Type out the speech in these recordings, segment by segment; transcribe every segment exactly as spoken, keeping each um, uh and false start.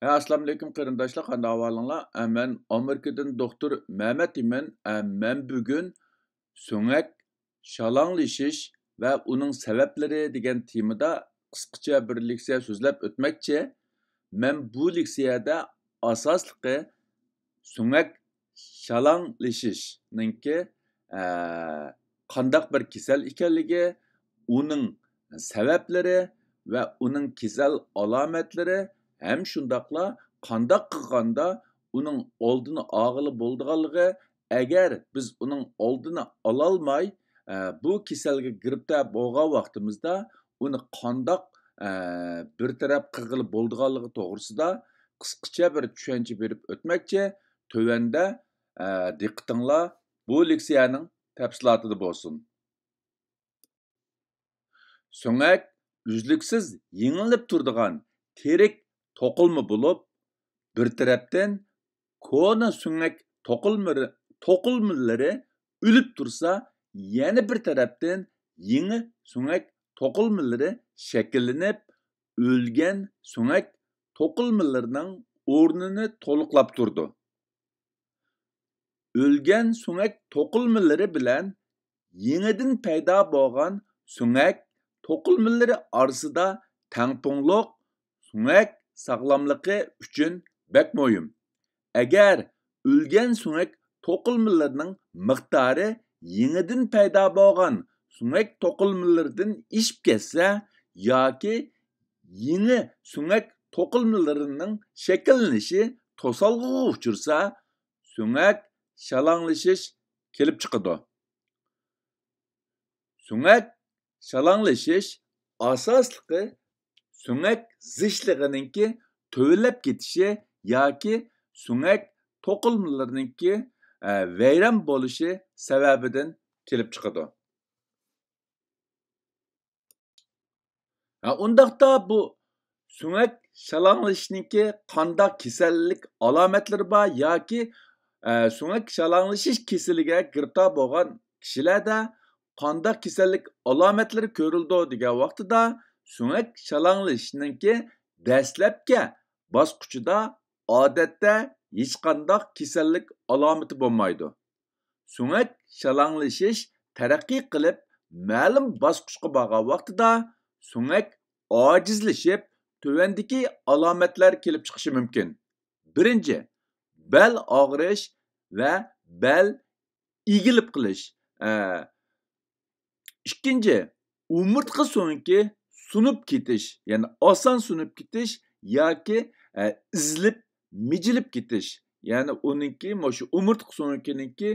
ھە، ئەسسالامۇئەلەيكۇم قېرىنداشلار، قانداق ئەھۋالىڭلار؟ ئە، مەن ئامېرىكىدىن دوختۇر مەمەت ئىمىن. ئە، مەن بۈگۈن سۆڭەك شالاڭلىشىش ۋە ئۇنىڭ سەۋەبلىرى دېگەن تېمىدا قىسقىچە بىر لېكسىيە سۆزلەپ ئۆتمەكچى. مەن بۇ لېكسىيەدە ئاساسلىقى سۆڭەك شالاڭلىشىشنىڭكى، ئە، قانداق بىر كېسەل ئىكەنلىكى، ئۇنىڭ سەۋەبلىرى ۋە ئۇنىڭ كېسەل ئالامەتلىرى ھەم شۇنداقلا قانداق قىلغاندا ئۇنىڭ ئالدىنى ئالغىلى بولىدىغانلىقى، ئەگەر بىز ئۇنىڭ ئالدىنى ئالالماي، ئە، بۇ كېسەلگە گىرىپتار بولغان ۋاقتىمىزدا ئۇنى قانداق، ئە، بىر تەرەپ قىلغىلى بولىدىغانلىقى توغرىسىدا قىسقىچە بىر چۈشەنچە بېرىپ ئۆتمەكچى. تۆۋەندە، ئە، دىققىتىڭلار بۇ لېكسىيەنىڭ تەپسىلاتىدا بولسۇن. سۆڭەك ئۈزلۈكسىز يېڭىلىپ تۇرىدىغان تىرىك توقۇلما بولۇپ، بىر تەرەپتىن كونا سۆڭەك توقۇلمىرى-، توقۇلمىلىرى ئۆلۈپ تۇرسا، يەنە بىر تەرەپتىن يېڭى سۆڭەك توقۇلمىلىرى شەكىللىنىپ، ئۆلگەن سۆڭەك توقۇلمىلىرىنىڭ ئورنىنى تولۇقلاپ تۇرىدۇ. ئۆلگەن سۆڭەك توقۇلمىلىرى بىلەن يېڭىدىن پەيدا بولغان سۆڭەك توقۇلمىلىرى ئارىسىدا تەڭپۇڭلۇق سۆڭەك ساغلاملىقى ئۈچۈن بەك مۇھىم. ئەگەر ئۆلگەن سۆڭەك توقۇلمىلىرىنىڭ مىقدارى يېڭىدىن پەيدا بولغان سۆڭەك توقۇلمىلىرىدىن ئېشىپ كەتسە ياكى يېڭى سۆڭەك توقۇلمىلىرىنىڭ شەكىللىنىشى توسالغۇغا ئۇچرىسا، سۆڭەك شالاڭلىشىش كېلىپ چىقىدۇ. سۆڭەك شالاڭلىشىش ئاساسلىقى سۆڭەك زىچلىقىنىڭكى تۆۋەنلەپ كېتىشى ياكى سۆڭەك توقۇلمىلىرىنىڭكى، ئە، ۋەيران بولۇشى سەۋەبىدىن كېلىپ چىقىدۇ. ھە، ئۇنداقتا بۇ سۆڭەك شالاڭلىشىشنىڭكى قانداق كېسەللىك ئالامەتلىرى بار ياكى، ئە، سۆڭەك شالاڭلىشىش كېسىلىگە گىرىپتار بولغان كىشىلەردە قانداق كېسەللىك ئالامەتلىرى كۆرۈلىدۇ دېگەن ۋاقتىدا، سۆڭەك شالاڭلىشىشنىڭكى دەسلەپكى باسقۇچىدا ئادەتتە ھېچقانداق كېسەللىك ئالامىتى بولمايدۇ. سۆڭەك شالاڭلىشىش تەرەققىي قىلىپ، مەلۇم باسقۇچقا بارغان ۋاقتىدا سۆڭەك ئاجىزلىشىپ، تۆۋەندىكى ئالامەتلەر كېلىپ چىقىشى مۇمكىن. بىرىنچى، بەل ئاغرىش ۋە بەل ئېگىلىپ قېلىش. ئە، ئىككىنچى، ئومۇرتقا سۆڭىكى سۇنۇپ كېتىش، يەنى ئاسان سۇنۇپ كېتىش ياكى، ئە، ئېزىلىپ، مىجىلىپ كېتىش. يەنى ئۇنىڭكى، مۇشۇ ئومۇرتقا سۆڭىكىنىڭكى،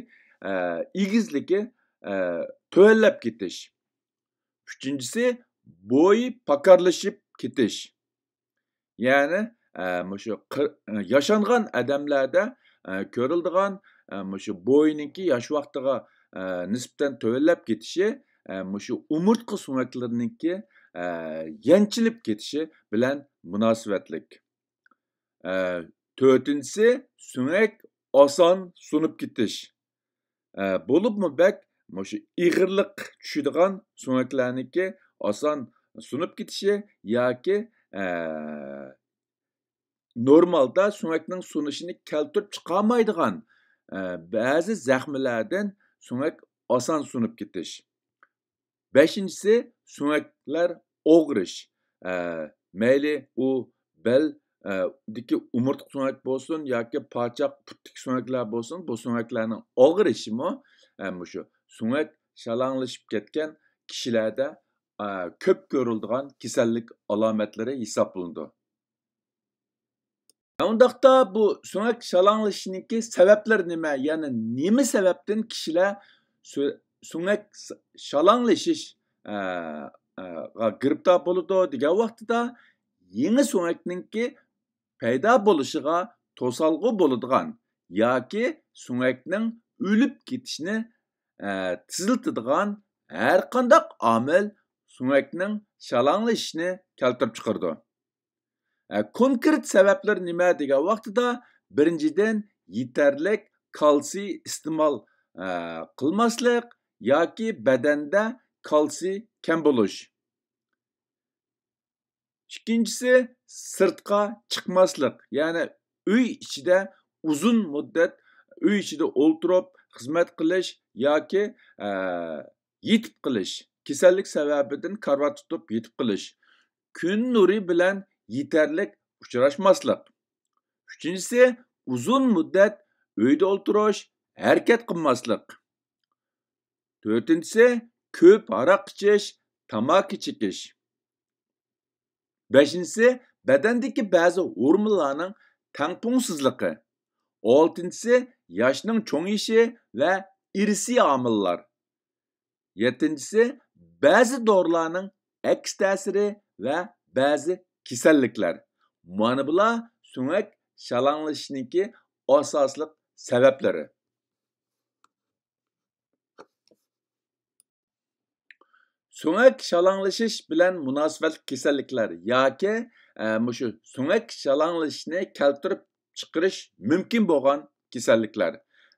ئە، ئېگىزلىكى، ئە، تۆۋەنلەپ كېتىش. ئۈچىنچىسى، بويى پاكارلىشىپ كېتىش. يەنى، ئە، مۇشۇ قىر-، ياشانغان ئادەملەردە، ئە، كۆرۈلىدىغان، ئە، مۇشۇ بويىنىڭكى ياش ۋاقتىغا، ئە، نىسبەتەن تۆۋەنلەپ كېتىشى، ئە، مۇشۇ ئومۇرتقا سۆڭەكلىرىنىڭكى، ئە، يەنچىلىپ كېتىشى بىلەن مۇناسىۋەتلىك. ئە، تۆتىنچىسى، سۆڭەك ئاسان سۇنۇپ كېتىش. ئە، بولۇپمۇ بەك مۇشۇ ئېغىرلىق چۈشىدىغان سۆڭەكلەرنىڭكى ئاسان سۇنۇپ كېتىشى ياكى، ئە، نورمالدا سۆڭەكنىڭ سۇنۇشىنى كەلتۈرۈپ چىقارمايدىغان، ئە، بەزى زەخمىلەردىن سۆڭەك ئاسان سۇنۇپ كېتىش. بەشىنچىسى، سۆڭەكلەر ئاغرىش. ئە، مەيلى ئۇ بەل، ئە، دىكى ئومۇرتقا سۆڭەك بولسۇن ياكى پاچاق پۇتتىكى سۆڭەكلەر بولسۇن، بۇ سۆڭەكلەرنىڭ ئاغرىشىمۇ، ئە، مۇشۇ سۆڭەك شالاڭلىشىپ كەتكەن كىشىلەردە، ئە، كۆپ كۆرۈلىدىغان كېسەللىك ئالامەتلىرى ھېسابلىنىدۇ. ئۇنداقتا بۇ سۆڭەك شالاڭلىشىشنىڭكى سەۋەبلىرى نېمە؟ يەنى نېمە سەۋەبتىن كىشىلەر سۆ-، سۆڭەك س-، شالاڭلىشىش، ئە، ئە، غا گىرىپتار بولىدۇ دېگەن ۋاقتىدا، يېڭى سۆڭەكنىڭكى پەيدا بولۇشىغا توسالغۇ بولىدىغان ياكى سۆڭەكنىڭ ئۆلۈپ كېتىشىنى، ئە، تېزلىتىدىغان ھەر قانداق ئامىل سۆڭەكنىڭ شالاڭلىشىشىنى كەلتۈرۈپ چىقىرىدۇ. ئە، كونكرېت سەۋەبلىرى نېمە دېگەن ۋاقتىدا، بىرىنچىدىن، يېتەرلىك كالتسىي ئىستېمال، ئە، قىلماسلىق ياكى بەدەندە كالتسىي كەم بولۇش. ئىككىنچىسى، سىرتقا چىقماسلىق، يەنى ئۆي ئىچىدە ئۇزۇن مۇددەت ئۆي ئىچىدە ئولتۇرۇپ خىزمەت قىلىش ياكى، ئە، يېتىپ قېلىش، كېسەللىك سەۋەبىدىن كارىۋات تۇتۇپ يېتىپ قېلىش، كۈن نۇرى بىلەن يېتەرلىك ئۇچراشماسلىق. ئۈچىنچىسى، ئۇزۇن مۇددەت ئۆيدە ئولتۇرۇش، ھەرىكەت قىلماسلىق. تۆتىنچىسى، كۆپ ھاراق ئىچىش، تاماكا چېكىش. بەشىنچىسى، بەدەندىكى بەزى ھورمونلارنىڭ تەڭپۇڭسىزلىقى. ئالتىنچىسى، ياشنىڭ چوڭىيىشى ۋە ئىرسىي ئامىللار. يەتتىنچىسى، بەزى دورىلارنىڭ ئەكس تەسىرى ۋە بەزى كېسەللىكلەر. مانا بۇلار سۆڭەك شالاڭلىشىشنىڭكى ئاساسلىق سەۋەبلىرى. سۆڭەك شالاڭلىشىش بىلەن مۇناسىۋەتلىك كېسەللىكلەر ياكى، ئە، مۇشۇ سۆڭەك شالاڭلىشىشنى كەلتۈرۈپ چىقىرىش مۇمكىن بولغان كېسەللىكلەر.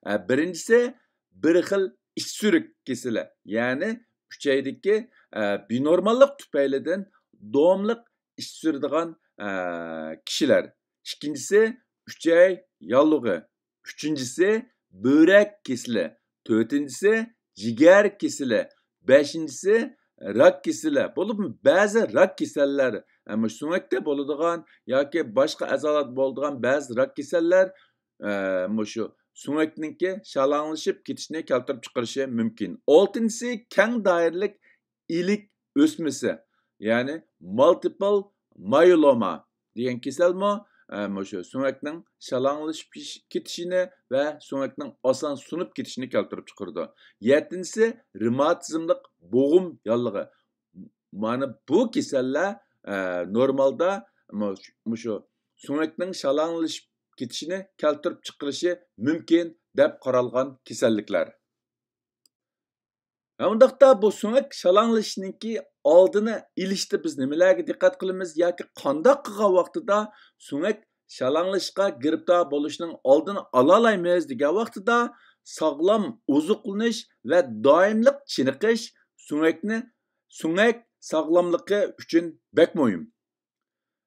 ئە، بىرىنچىسى، بىر خىل ئىچ سۈرۈك كېسىلى، يەنى ئۈچەيدىكى، ئە، بىنورماللىق تۈپەيلىدىن داۋاملىق ئىچ سۈرىدىغان، ئە، كىشىلەر. ئىككىنچىسى، ئۈچەي ياللۇغى. ئۈچىنچىسى، بۆرەك كېسىلى. تۆتىنچىسى، جىگەر كېسىلى. بەشىنچىسى، راك كېسىلى. بولۇپمۇ بەزى راك كېسەللەر، ئە، مۇشۇ سۆڭەكتە بولىدىغان ياكى باشقا ئەزالاردا بولىدىغان بەزى راك كېسەللەر، ئە، مۇشۇ سۆڭەكنىڭكى شالاڭلىشىپ كېتىشنى كەلتۈرۈپ چىقىرىشى مۇمكىن. ئالتىنچىسى، كەڭ دائىرىلىك ئىلىك ئۆسمىسى، يەنى مالتىپل مايولوما دېگەن كېسەلمۇ، ئە، مۇشۇ سۆڭەكنىڭ شالاڭلىشىپ كېتىشىنى ۋە سۆڭەكنىڭ ئاسان سۇنۇپ كېتىشىنى كەلتۈرۈپ چىقىرىدۇ. يەتتىنچىسى، رېماتىزملىق بوغۇم ياللۇغى. مانا بۇ كېسەللەر، ئە، نورمالدا مۇ-، مۇشۇ سۆڭەكنىڭ شالاڭلىشىپ كېتىشىنى كەلتۈرۈپ چىقىرىشى مۇمكىن دەپ قارالغان كېسەللىكلەر. ھە، ئۇنداقتا بۇ سۆڭەك شالاڭلىشىشنىڭكى ئالدىنى ئېلىشتا بىز نېمىلەرگە دىققەت قىلىمىز ياكى قانداق قىلغان ۋاقتىدا سۆڭەك شالاڭلىشىشقا گىرىپتار بولۇشنىڭ ئالدىنى ئالالايمىز دېگەن ۋاقتىدا، ساغلام ئوزۇقلىنىش ۋە دائىملىق چېنىقىش سۆڭەكنى، سۆڭەك ساغلاملىقى ئۈچۈن بەك مۇھىم.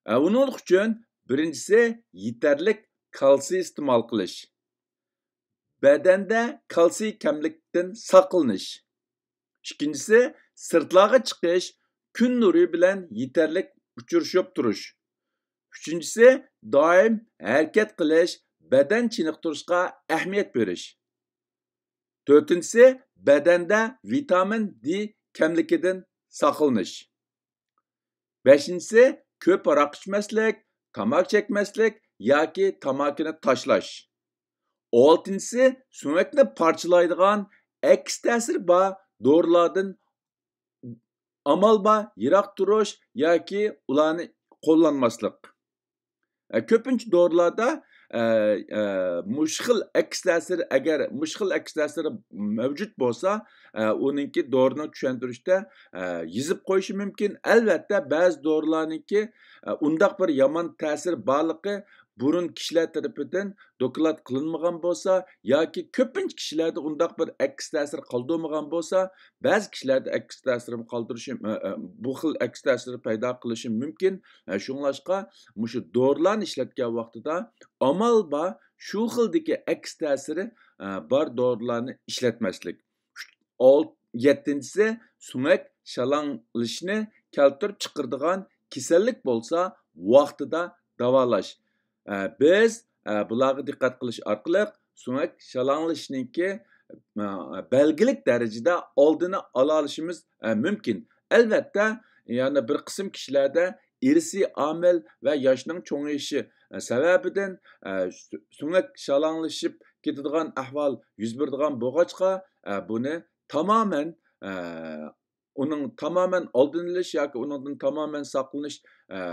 ئە، ئۇنىڭ ئۈچۈن بىرىنچىسى، يېتەرلىك كالتسىي ئىستېمال قىلىش. بەدەندە كالتسىي كەملىكتىن ساقلىنىش. ئىككىنچىسى، سىرتلارغا چىقىش، كۈن نۇرى بىلەن يېتەرلىك ئۇچرىشىپ تۇرۇش. ئۈچىنچىسى، دائىم ھەرىكەت قىلىش، بەدەن چېنىقتۇرۇشقا ئەھمىيەت بېرىش. تۆتىنچىسى، بەدەندە ۋىتامىن دې كەملىكىدىن ساقلىنىش. بەشىنچىسى، كۆپ ھاراق ئىچمەسلىك، تاماكا چەكمەسلىك ياكى تاماكىنى تاشلاش. ئالتىنچىسى، سۆڭەكنى پارچىلايدىغان ئەكس تەسىرى بار دورىلاردىن ئامال بار يىراق تۇرۇش ياكى ئۇلارنى قوللانماسلىق. ئە، كۆپىنچە دورىلاردا، ئە، ئە، مۇشۇ خىل ئەكس تەسىرى، ئەگەر مۇشۇ خىل ئەكس تەسىرى مەۋجۇت بولسا، ئە، ئۇنىڭكى دورىنىڭ چۈشەندۈرۈشتە، ئە، يېزىپ قويۇشى مۇمكىن. ئەلۋەتتە، بەزى دورىلارنىڭكى، ئە، ئۇنداق بىر يامان تەسىرى بارلىقى بۇرۇن كىشىلەر تەرىپىدىن دوكلات قىلىنمىغان بولسا ياكى كۆپىنچە كىشىلەردە ئۇنداق بىر ئەكس تەسىر قالدۇرمىغان بولسا، بەزى كىشىلەردە ئەكس تەسىرىمۇ قالدۇرۇشى، ئە، ئە، بۇ خىل ئەكس تەسىر پەيدا قىلىشى مۇمكىن. ئە، شۇڭلاشقا مۇشۇ دورىلارنى ئىشلەتكەن ۋاقتىدا ئامال بار شۇ خىلدىكى ئەكس تەسىرى، ئە، بار دورىلارنى ئىشلەتمەسلىك. ئۈچ، ئال-، يەتتىنچىسى، سۆڭەك شالاڭلىشىشنى كەلتۈرۈپ چىقىرىدىغان كېسەللىك بولسا ۋاقتىدا داۋالاش. ئە، بىز، ئە، بۇلارغا دىققەت قىلىش ئارقىلىق سۆڭەك شالاڭلىشىشنىڭكى، ئە، بەلگىلىك دەرىجىدە ئالدىنى ئالالىشىمىز، ئە، مۇمكىن. ئەلۋەتتە، يەنە بىر قىسىم كىشىلەردە ئىرسىي ئامىل ۋە ياشنىڭ چوڭىيىشى، ئە، سەۋەبىدىن، ئە، سۆ-، سۆڭەك شالاڭلىشىپ كېتىدىغان ئەھۋال يۈز بېرىدىغان بولغاچقا، ئە، بۇنى تامامەن، ئە، ئۇنىڭ تامامەن ئالدىنى ئېلىش ياكى ئۇنىڭدىن تامامەن ساقلىنىش، ئە،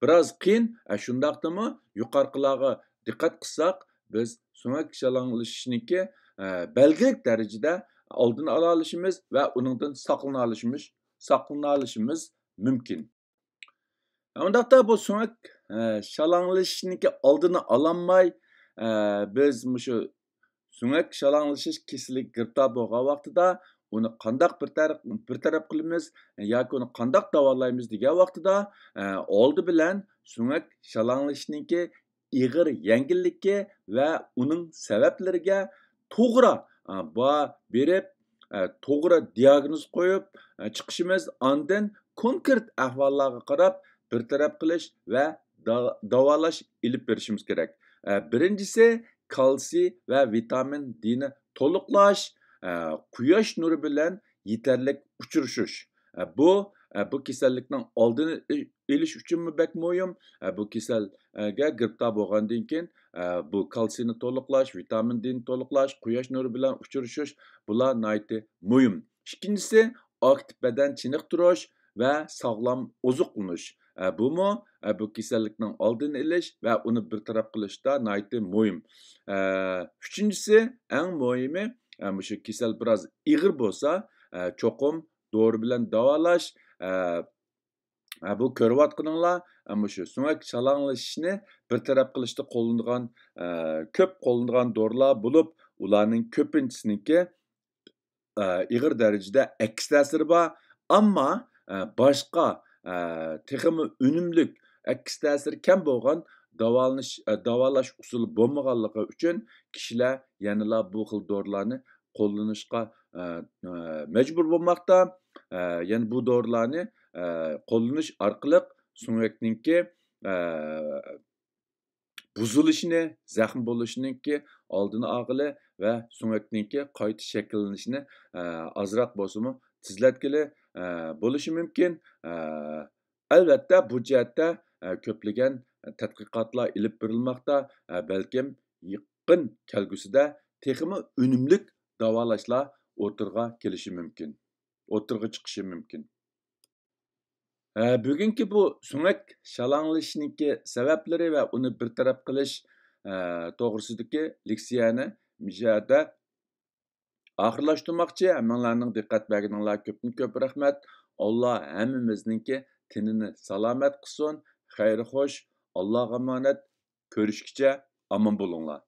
بىراز قىيىن. ئە، شۇنداقتىمۇ يۇقىرىقىلارغا دىققەت قىلساق، بىز سۆڭەك شالاڭلىشىشنىڭكى، ئە، بەلگىلىك دەرىجىدە ئالدىنى ئالالىشىمىز ۋە ئۇنىڭدىن ساقلىنالىشىمىز، ساقلىنالىشىمىز مۇمكىن. ئۇنداقتا بۇ سۆڭەك، ئە، شالاڭلىشىشنىڭكى ئالدىنى ئالالماي، ئە، بىز مۇشۇ سۆڭەك شالاڭلىشىش كېسىلىگە گىرىپتار بولغان ۋاقتىدا ئۇنى قانداق بىر تەرەپ، بىر تەرەپ قىلىمىز ياكى ئۇنى قانداق داۋالايمىز دېگەن ۋاقتىدا، ئە، ئالدى بىلەن سۆڭەك شالاڭلىشىشنىڭكى ئېغىر يەڭگىللىكى ۋە ئۇنىڭ سەۋەبلىرىگە توغرا، ئە، باھا بېرىپ، ئە، توغرا دىئاگنوز قويۇپ، ئە، چىقىشىمىز، ئاندىن كونكرېت ئەھۋاللارغا قاراپ بىر تەرەپ قىلىش ۋە دا-، داۋالاش ئېلىپ بېرىشىمىز كېرەك. ئە، بىرىنچىسى، كالتسىي ۋە ۋىتامىن دىنى تولۇقلاش، ئە، قۇياش نۇرى بىلەن يېتەرلىك ئۇچرىشىش. ئە، بۇ، ئە، بۇ كېسەللىكنىڭ ئالدىنى ئېلىش ئۈچۈنمۇ بەك مۇھىم. ئە، بۇ كېسەلگە گىرىپتار بولغاندىن كېيىن، ئە، بۇ كالتسىينى تولۇقلاش، ۋىتامىن دىنى تولۇقلاش، قۇياش نۇرى بىلەن ئۇچرىشىش، بۇلار ناھايىتى مۇھىم. ئىككىنچىسى، ئاكتىپ بەدەن چېنىقتۇرۇش ۋە ساغلام ئوزۇقلىنىش. ئە، بۇمۇ، ئە، بۇ كېسەللىكنىڭ ئالدىنى ئېلىش ۋە ئۇنى بىر تەرەپ قىلىشتا ناھايىتى مۇھىم. ئە، ئۈچىنچىسى، ئەڭ مۇھىمى، ئە، مۇشۇ كېسەل بىراز ئېغىر بولسا، ئە، چوقۇم دورا بىلەن داۋالاش. ئە، ئە، بۇ كۆرۈۋاتقىنىڭلار، ئە، مۇشۇ سۆڭەك شالاڭلىشىشنى بىر تەرەپ قىلىشتا قوللىنىدىغان، ئە، كۆپ قوللىنىدىغان دورىلار بولۇپ، ئۇلارنىڭ كۆپىنچىسىنىڭكى ئېغىر دەرىجىدە ئەكس تەسىرى بار. ئەمما باشقا تېخىمۇ ئۈنۈملۈك، ئەكس تەسىرى كەم بولغان داۋالىنىش، داۋالاش ئۇسۇلى بولمىغانلىقى ئۈچۈن كىشىلەر يەنىلا بۇ خىل دورىلارنى قوللىنىشقا مەجبۇر بولماقتا. يەنە بۇ دورىلارنى قوللىنىش ئارقىلىق سۆڭەكنىڭكى بۇزۇلۇشىنى، زەخىم بولۇشىنىڭكى ئالدىنى ئالغىلى ۋە سۆڭەكنىڭكى قايتا شەكىللىنىشىنى، ئە، ئازراق بولسىمۇ تېزلەتكىلى، ئە، بولۇشى مۇمكىن. ئە، ئەلۋەتتە، بۇ جەھەتتە، ئە، كۆپلىگەن تەتقىقاتلار ئېلىپ بېرىلماقتا. ئە، بەلكىم يېقىن كەلگۈسىدە تېخىمۇ ئۈنۈملۈك داۋالاشلار ئوتتۇرىغا كېلىشى مۇمكىن، ئوتتۇرىغا چىقىشى مۇمكىن. ئە، بۈگۈنكى بۇ سۆڭەك شالاڭلىشىشنىڭكى سەۋەبلىرى ۋە ئۇنى بىر تەرەپ قىلىش، ئە، توغرىسىدىكى لېكسىيەنى مۇشۇ يەردە ئاخىرلاشتۇرماقچى. ھەممىڭلارنىڭ دىققەت بەرگىنىڭلار كۆپتىن كۆپ رەھمەت. ئاللا ھەممىمىزنىڭكى تېنىنى سالامەت قىلسۇن. خەير خوش، ئاللاغا ئامانەت. كۆرۈشكىچە ئامان بولۇڭلار.